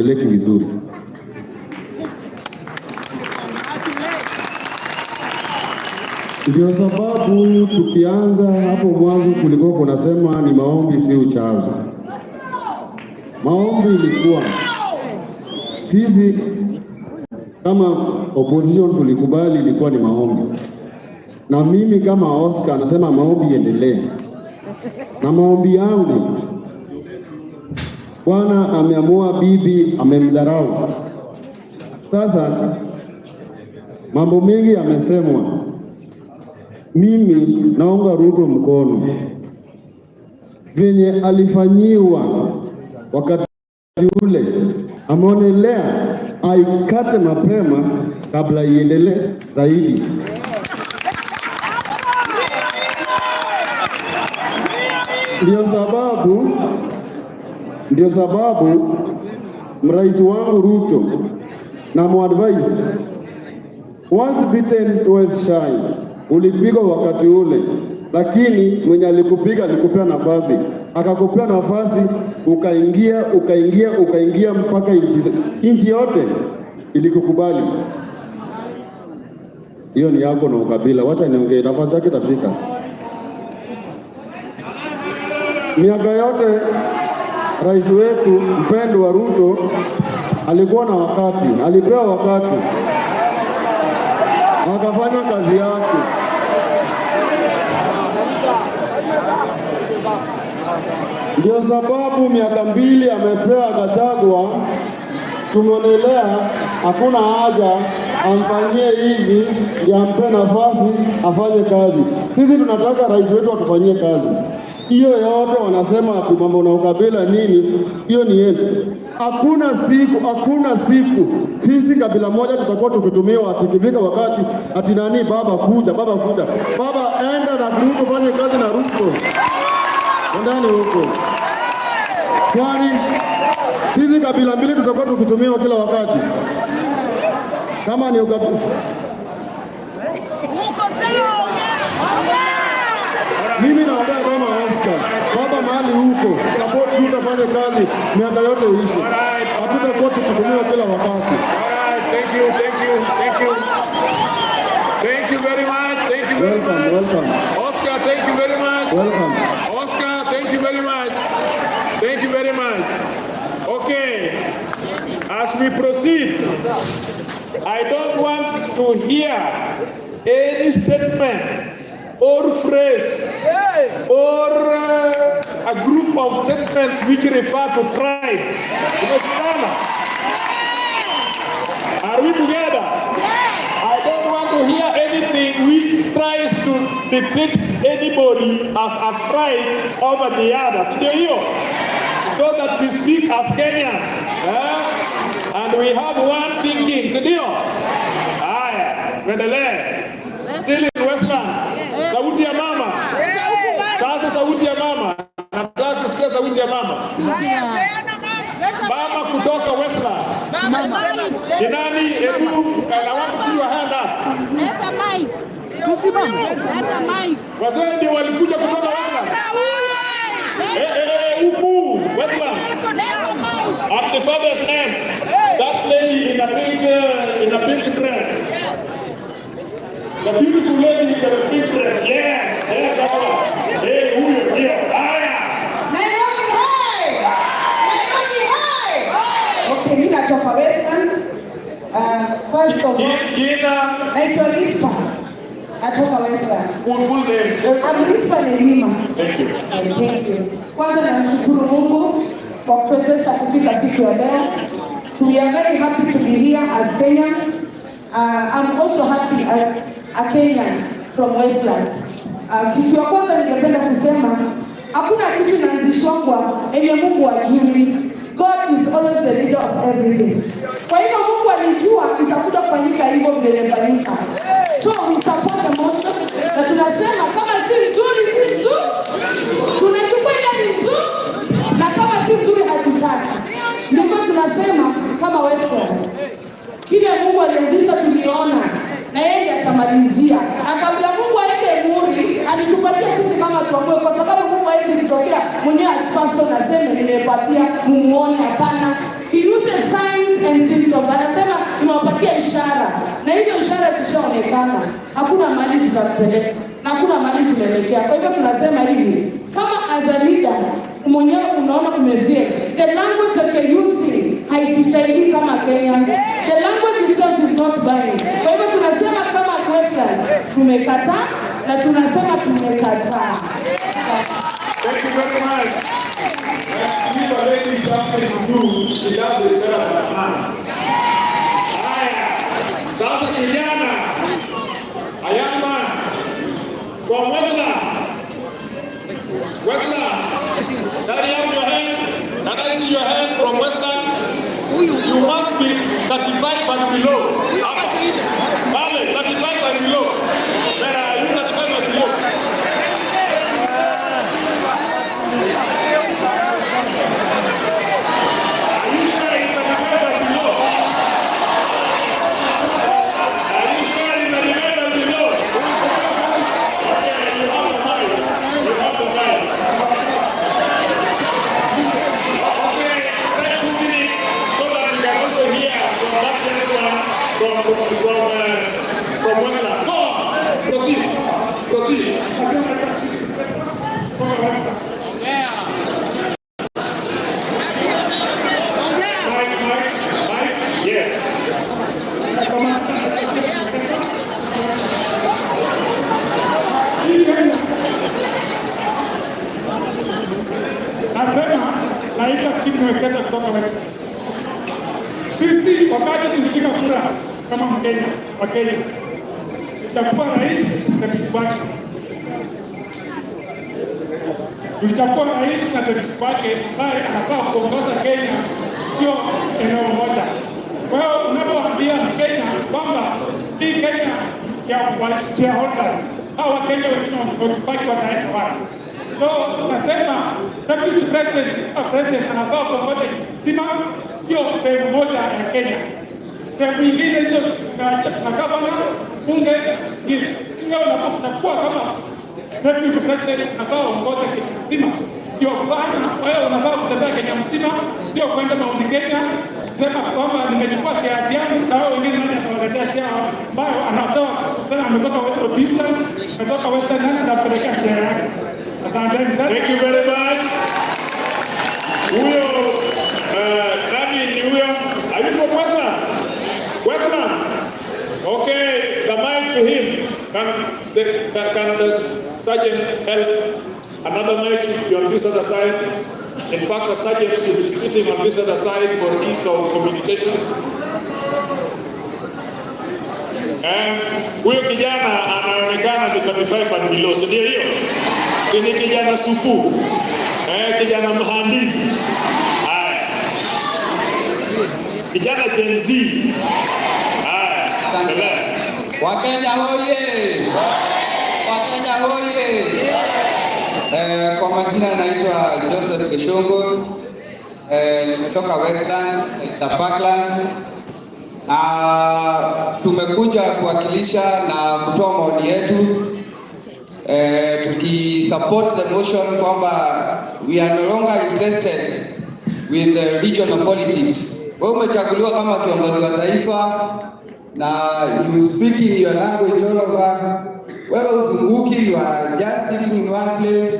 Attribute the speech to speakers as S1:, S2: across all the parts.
S1: Haipeleki vizuri. Ndio sababu tukianza hapo mwanzo kulikuwa kunasema ni maombi si uchawi. Maombi ilikuwa sisi kama opposition tulikubali ilikuwa ni maombi. Na mimi kama Oscar nasema maombi iendelee. Na maombi yangu, Bwana ameamua bibi amemdharau. Sasa mambo mengi yamesemwa. Mimi naunga Ruto mkono. Venye alifanyiwa wakati ule, ameonelea aikate mapema kabla iendelee zaidi. Ndio sababu mrais wangu Ruto na muadvise, once bitten twice shy. Ulipigwa wakati ule, lakini mwenye alikupiga alikupea nafasi, akakupea nafasi, ukaingia, ukaingia, ukaingia mpaka nchi yote ilikukubali. Hiyo ni yako na ukabila. Wacha niongee, nafasi yake itafika. Miaka yote rais wetu mpendwa Ruto alikuwa na wakati, alipewa wakati akafanya kazi yake. Ndio sababu miaka 2 amepewa Gachagua, tumeonelea hakuna haja amfanyie hivi ndio ampe nafasi afanye kazi. Sisi tunataka rais wetu atufanyie kazi. Hiyo yote wanasema ati mambo na ukabila nini, hiyo ni yenu. Hakuna siku sisi kabila moja tutakuwa tukitumiwa ati ikifika wakati ati nani baba kuja, baba kuja. Baba enda na Ruto, fanye kazi na Ruto. Ndani huko. Kwani sisi kabila mbili tutakuwa tukitumiwa kila wakati. Kama ni ukabila. Mimi naongea kama Oscar. Baba mahali huko, support tutafanya kazi miaka yote iishe. Hatutakuwa tukitumiwa kila wakati.
S2: All right, thank you, thank you, thank you. Thank you very much. Thank you very
S1: Welcome,
S2: much.
S1: welcome.
S2: Oscar, thank you very much.
S1: Welcome.
S2: Oscar, thank you very much. Thank you very much. Okay, as we proceed, I don't want to hear any statement or phrase or a group of statements which refer to tribe. Are we together? I don't want to hear anything which tries to depict anybody as a tribe over the others. Do you? So that we speak as Kenyans. Eh? And we have one thinking. Sindio? Haya, tuendelee. Still in Westlands. Sauti ya mama. Sasa sauti ya mama. Nataka kusikia sauti ya mama. Mama kutoka Westlands. Ni nani? Hebu, I want to see your hand up.
S3: Leta mic. Leta mic.
S2: Wazee ndio walikuja kutoka Westlands. Huku Westlands.
S3: Leta mic.
S2: At the father's name, that lady in a pink dress. The beautiful lady in the pink dress. Yeah, yeah, that one. Hey, huyo ndio. Haya.
S4: Nairobi hai! Nairobi hai! Okay, mimi natoka Westlands. First of all,
S2: Jina,
S4: naitwa Rispa. Natoka Westlands.
S2: full name.
S4: I'm Rispa Nelima.
S2: Thank you.
S4: Thank you. Kwanza namshukuru Mungu kwa kutuwezesha kufika siku ya leo. We are very happy to be here as Kenyans. I'm also happy as a Kenyan from Westlands. Kitu ya kwanza ningependa kusema, hakuna kitu inaanzishwangwa yenye Mungu hajui. God is always the leader of everything. Kwa hivyo Mungu alijua itakuja kufanyika hivyo vile imefanyika. So we support the motion na tunasema kama si nzuri si nzuri, tunachukua ile ni nzuri, na kama si nzuri hatutaki. Ndivyo tunasema kama Westlands. Kile Mungu alianzisha tuliona na yeye atamalizia. Na kabla Mungu aende muhuri, alitupatia sisi kama tuamue, kwa sababu Mungu hawezi kutokea mwenyewe as person aseme nimepatia mumuone. Hapana. He uses Zile signs and symptoms, anasema niwapatie ishara, na hizo ishara zishaonekana, hakuna mahali tutapeleka na hakuna mahali tunaelekea. Kwa hivyo tunasema hivi, kama as a leader mwenyewe unaona umefail, the language that you're using haitusaidii kama Kenyans. The language itself is not buying. Kwa hivyo tunasema kama Westlands tumekataa na tunasema tumekataa.
S2: Thank you very much. Give a lady something to do, she does it better than a man. Haya, sasa kijana, a young man from Westland. Westland, carry up your hand. Can I see your hand from Westland? You must be 35 and below. Pale, 35 and below. Where are you 35 and below? Are you sure it's 35 and below? Are you sure it's 35 and below? Okay, you have the mic. You have the mic. Okay, try 2 minutes so that you can also hear from that gentleman from Westland. Go on, proceed, proceed. Mic, mic, mic, yes.
S5: Hii Kenya. Nasema naitwa Stephen Wekesa kutoka West. Sisi wakati tulipiga kura kama Mkenya wa Kenya, tulichagua rais na deputy wake. Tulichagua rais na deputy wake ambaye anafaa kuongoza Kenya, sio eneo moja. Kwa hiyo unapoambia Mkenya kwamba hii Kenya ya wa shareholders, hao Wakenya wengine wakibaki wataenda wapi? So nasema deputy president, president anafaa kuongoza nzima, sio sehemu moja ya Kenya. Sehemu nyingine hizo na gavana, bunge nyingine. Hiyo unapokuwa kama deputy president unafaa uongoze Kenya mzima, ndio bana. Wewe unafaa kutembea Kenya mzima, ndio kwenda Mount Kenya sema kwamba nimechukua shares yangu, na wao wengine nani atawaletea share ambayo anapewa sana, ametoka Eastern, ametoka Western, nani atapelekea share yake? Asanteni sana.
S2: Thank you very much. Huyo nani ni huyo? Are you from Westlands? Westlands. Okay, the mic to him. Can the sergeants help? Another mic should be on this other side. In fact, a sergeant should be sitting on this other side for ease of communication. Huyo kijana anaonekana ni 35 and below, si ndio hiyo? Ni kijana supu. Kijana mhandi. Haya. Kijana Gen Z. Haya. Endelea.
S6: Wakenya hoye! Wakenya hoye! Kwa majina naitwa Joseph Gishungu. Nimetoka Westlands, the Parklands. Na tumekuja kuwakilisha na kutoa maoni yetu, tukisupport the motion kwamba we are no longer interested with the regional politics. Wewe umechaguliwa kama kiongozi wa taifa na you speaking your language all over. Wewe uzunguki, you are just sitting in one place.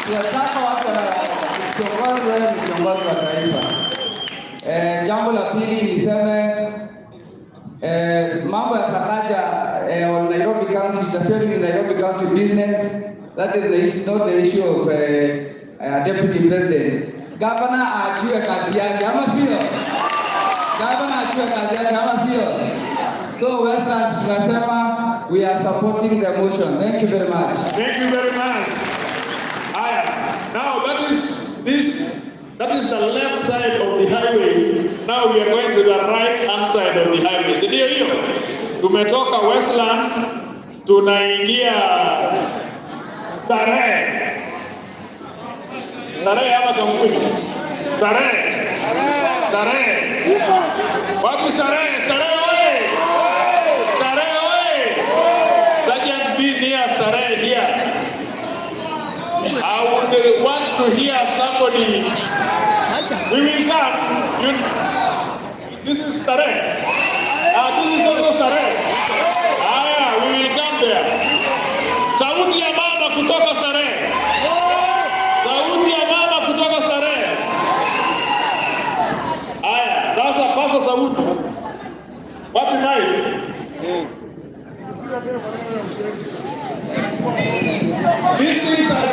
S6: Tunataka watu kiongozi, wewe ni kiongozi wa taifa. Jambo la pili niseme, mambo ya Sakaja on Nairobi County, interfering in Nairobi County business, that is the issue, not the issue of deputy president. Governor aachiwe kazi yake, ama sio? Governor aachiwe kazi yake, ama sio? So Westlands tunasema we are supporting the motion. Thank you very much.
S2: Thank you very much. Haya. Now that is the left side of the highway. Now we are going to the right hand side of the highway. Si ndio hiyo? Tumetoka Westlands tunaingia Starehe. Starehe ama Kamukunji? Starehe. Starehe. Wapi Starehe? Starehe oye! Starehe oye! Sergeant be near Starehe here. I would want to hear somebody. We will come. You, this is Starehe. Ah, this is also Starehe. Haya, we will come there. Sauti ya mama kutoka Starehe. Sauti ya mama kutoka Starehe. Haya, sasa pasa sauti. Wapi mic?
S5: These things are